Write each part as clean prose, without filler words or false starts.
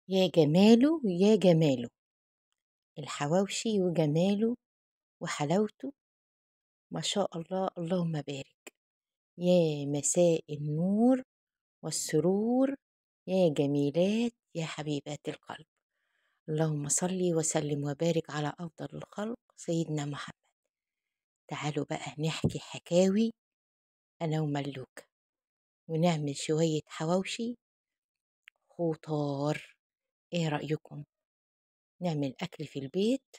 يا جماله يا جماله، الحواوشي وجماله وحلاوته ما شاء الله، اللهم بارك. يا مساء النور والسرور يا جميلات يا حبيبات القلب، اللهم صل وسلم وبارك على أفضل الخلق سيدنا محمد. تعالوا بقى نحكي حكاوي أنا وملوكة، ونعمل شوية حواوشي خضار. ايه رأيكم؟ نعمل أكل في البيت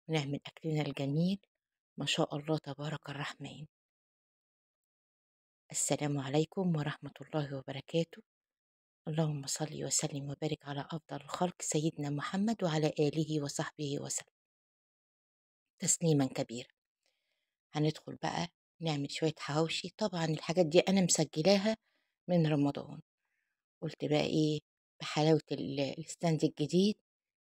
ونعمل أكلنا الجميل ما شاء الله تبارك الرحمن. السلام عليكم ورحمة الله وبركاته. اللهم صل وسلم وبارك على أفضل الخلق سيدنا محمد وعلى آله وصحبه وسلم تسليما كبيرا. هندخل بقى نعمل شوية حواوشي. طبعا الحاجات دي أنا مسجلاها من رمضان، قلت بقى إيه بحلاوة ال stand الجديد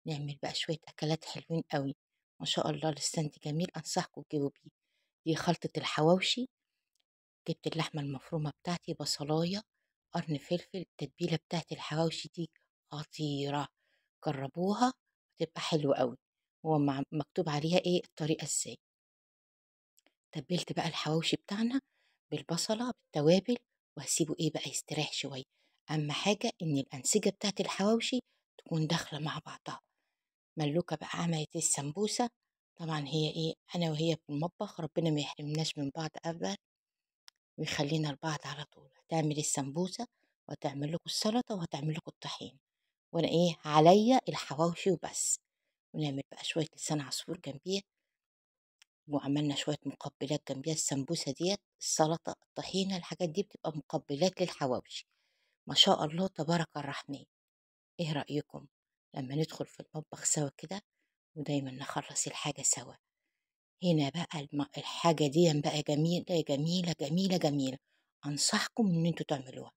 نعمل بقى شوية أكلات حلوين قوي ما شاء الله. ال stand جميل، أنصحكم تجيبوا بيه. دي خلطة الحواوشي. جبت اللحمة المفرومة بتاعتي، بصلاية، قرن فلفل. التتبيلة بتاعت الحواوشي دي خطيرة، جربوها هتبقى حلوة قوي. هو مكتوب عليها ايه الطريقة ازاي. تبلت بقى الحواوشي بتاعنا بالبصلة بالتوابل، وهسيبه ايه بقى يستريح شوية. اهم حاجة ان الانسجة بتاعت الحواوشي تكون داخلة مع بعضها. ملوكة بقى عملت السمبوسة. طبعا هي ايه، انا وهي في المطبخ، ربنا ما يحرمناش من بعض ابدا ويخلينا لبعض على طول. هتعمل السمبوسة وهتعمل لكم السلطة وهتعمل لكم الطحين، وانا ايه عليا الحواوشي وبس. ونعمل بقى شوية لسان عصفور جنبيها، وعملنا شوية مقبلات جنبيها. السمبوسة ديت، السلطة، الطحينة، الحاجات دي بتبقى مقبلات للحواوشي ما شاء الله تبارك الرحمن. ايه رأيكم لما ندخل في المطبخ سوا كده، ودايما نخلص الحاجة سوا؟ هنا بقى الحاجة دي بقى جميلة جميلة جميلة جميلة، أنصحكم إن انتوا تعملوها.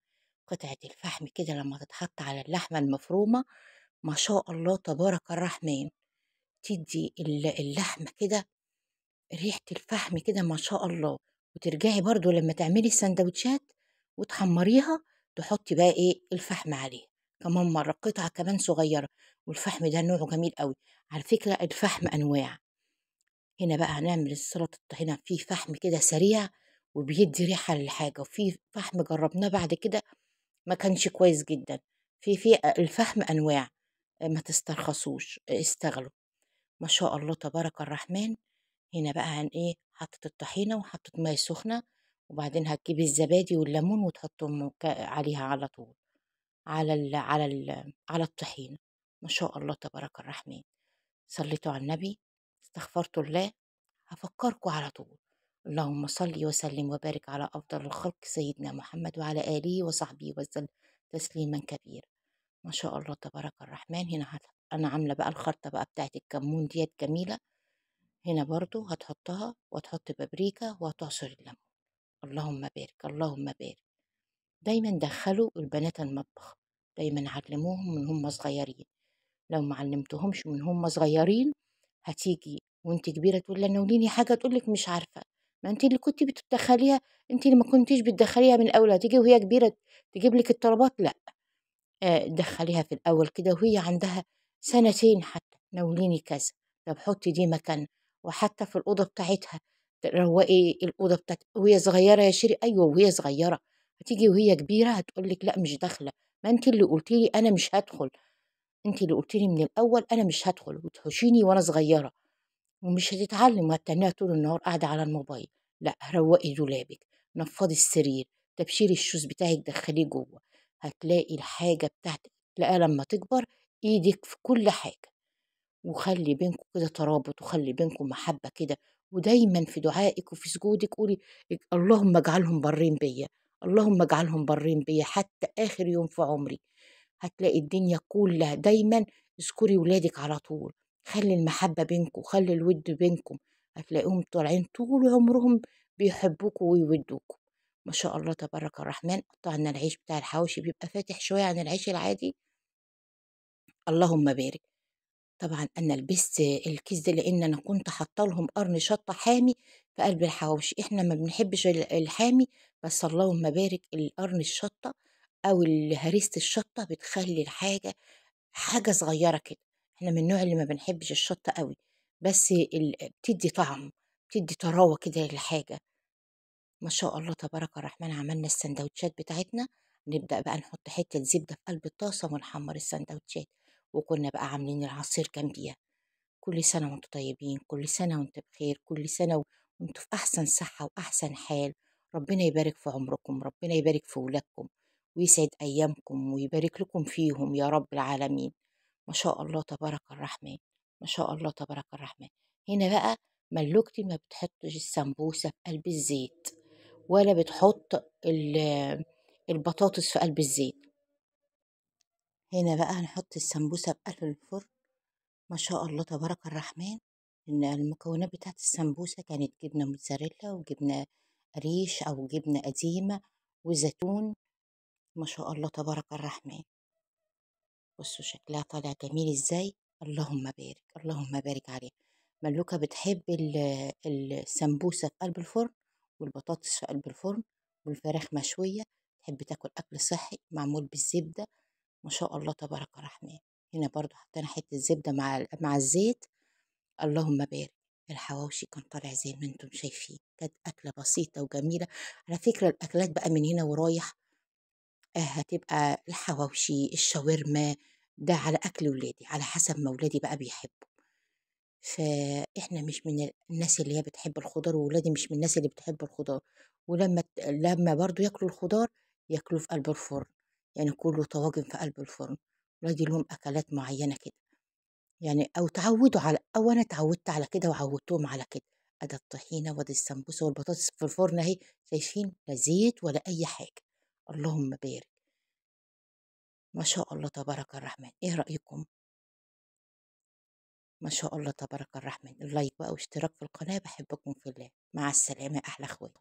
قطعة الفحم كده لما تتحط على اللحمة المفرومة ما شاء الله تبارك الرحمن، تدي اللحمة كده ريحة الفحم كده ما شاء الله. وترجعي برضو لما تعملي السندوتشات وتحمريها تحطي بقى ايه الفحم عليها كمان مرة، قطعة كمان صغيرة. والفحم ده نوعه جميل قوي على فكرة، الفحم أنواع. هنا بقى هنعمل السلطة الطحينة، في فحم كده سريع وبيدي ريحة للحاجة، وفي فحم جربناه بعد كده ما كانش كويس جدا. في الفحم أنواع، ما تسترخصوش، استغلوا ما شاء الله تبارك الرحمن. هنا بقى عن ايه، حطت الطحينة وحطت مية سخنة، وبعدين هتجيبي الزبادي والليمون وتحطهم عليها على طول على ال على ال على الطحينة ما شاء الله تبارك الرحمن. صليتوا على النبي، استغفرتوا الله، هفكركم على طول. اللهم صل وسلم وبارك على أفضل الخلق سيدنا محمد وعلى آله وصحبه وسلم تسليما كبيرا ما شاء الله تبارك الرحمن. هنا أنا عاملة بقى الخلطة بقى بتاعت الكمون ديت جميلة. هنا برضو هتحطها وتحط بابريكا وهتعصر الليمون. اللهم بارك اللهم بارك. دايما دخلوا البنات المطبخ، دايما علموهم من هم صغيرين. لو ما علمتهمش من هم صغيرين هتيجي وانت كبيرة تقول لها ناوليني حاجة، تقولك مش عارفه. ما انت اللي كنت بتدخليها، انت اللي ما كنتيش بتدخليها من الاول. هتيجي وهي كبيرة تجيب لك الطلبات؟ لا، دخليها في الاول كده وهي عندها سنتين حتى، ناوليني كذا، طب حطي دي مكان. وحتى في الاوضة بتاعتها روقي الاوضة بتاعت وهي صغيرة يا شيري. ايوه وهي صغيرة، هتيجي وهي كبيرة هتقولك لا مش داخله، ما انت اللي قلتيلي انا مش هدخل، انت اللي قلتيلي من الاول انا مش هدخل، وتحوشيني وانا صغيرة، ومش هتتعلم وهتتنيها طول النهار قاعدة على الموبايل. لا، روقي دولابك، نفضي السرير، تبشيري ال shoes بتاعك دخليه جوه، هتلاقي الحاجة بتاعتك تلاقيها لما تكبر ايدك في كل حاجة. وخلي بينكم كده ترابط، وخلي بينكم محبة كده، ودايما في دعائك وفي سجودك قولي اللهم اجعلهم برين بيا، اللهم اجعلهم برين بيا حتى اخر يوم في عمري. هتلاقي الدنيا كلها. دايما اذكري ولادك على طول، خلي المحبة بينكم، خلي الود بينكم، هتلاقيهم طالعين طول عمرهم بيحبوكوا ويودوكوا ما شاء الله تبارك الرحمن. قطعنا العيش بتاع الحواوشي بيبقى فاتح شوية عن العيش العادي، اللهم بارك. طبعا انا لبست الكيس ده لان انا كنت حاطه لهم قرن شطه حامي في قلب الحواوشي. احنا ما بنحبش الحامي، بس اللهم بارك القرن الشطه او هريسه الشطه بتخلي الحاجة حاجة صغيرة كده. احنا من النوع اللي ما بنحبش الشطة قوي، بس بتدي طعم، بتدي طراوة كده للحاجة. ما شاء الله تبارك الرحمن. عملنا السندوتشات بتاعتنا. نبدأ بقى نحط حتة زبدة في قلب الطاسة ونحمر السندوتشات، وكنا بقى عاملين العصير جنبيها. كل سنة وانتم طيبين، كل سنة وانتم بخير، كل سنة وانتم في أحسن صحة وأحسن حال. ربنا يبارك في عمركم، ربنا يبارك في ولادكم، ويسعد أيامكم ويبارك لكم فيهم يا رب العالمين. ما شاء الله تبارك الرحمن، ما شاء الله تبارك الرحمن. هنا بقى ملوكتي ما بتحطش السمبوسة في قلب الزيت، ولا بتحط البطاطس في قلب الزيت. هنا بقى هنحط السمبوسة في قلب الفرن. ما شاء الله تبارك الرحمن. إن المكونات بتاعت السمبوسة كانت جبنة موتزاريلا وجبنة قريش أو جبنة قديمة وزيتون. ما شاء الله تبارك الرحمن. بصوا شكلها طالع جميل ازاي. اللهم بارك، اللهم بارك عليها. ملوكة بتحب السمبوسة في قلب الفرن، والبطاطس في قلب الفرن، والفراخ مشوية. تحب تاكل أكل صحي معمول بالزبدة. ما شاء الله تبارك الرحمن. هنا برضو حطينا حتة زبدة مع الزيت. اللهم بارك. الحواوشي كان طالع زي ما انتم شايفين. كانت أكلة بسيطة وجميلة. على فكرة الأكلات بقى من هنا ورايح هتبقى الحواوشي، الشاورما، ده على أكل ولادي، على حسب ما ولادي بقى بيحبوا. فإحنا مش من الناس اللي هي بتحب الخضار، وولادي مش من الناس اللي بتحب الخضار. ولما لما برضو ياكلوا الخضار ياكلوه في قلب الفرن، يعني كله طواجن في قلب الفرن. ولادي لهم أكلات معينة كده يعني، أو تعودوا على، أو أنا اتعودت على كده وعودتهم على كده. أدي الطحينة وأدي السمبوسة والبطاطس في الفرن أهي، شايفين؟ لا زيت ولا أي حاجة. اللهم بارك. ما شاء الله تبارك الرحمن. إيه رأيكم؟ ما شاء الله تبارك الرحمن. اللايك بقى واشتراك في القناة. بحبكم في الله. مع السلامة أحلى أخوات.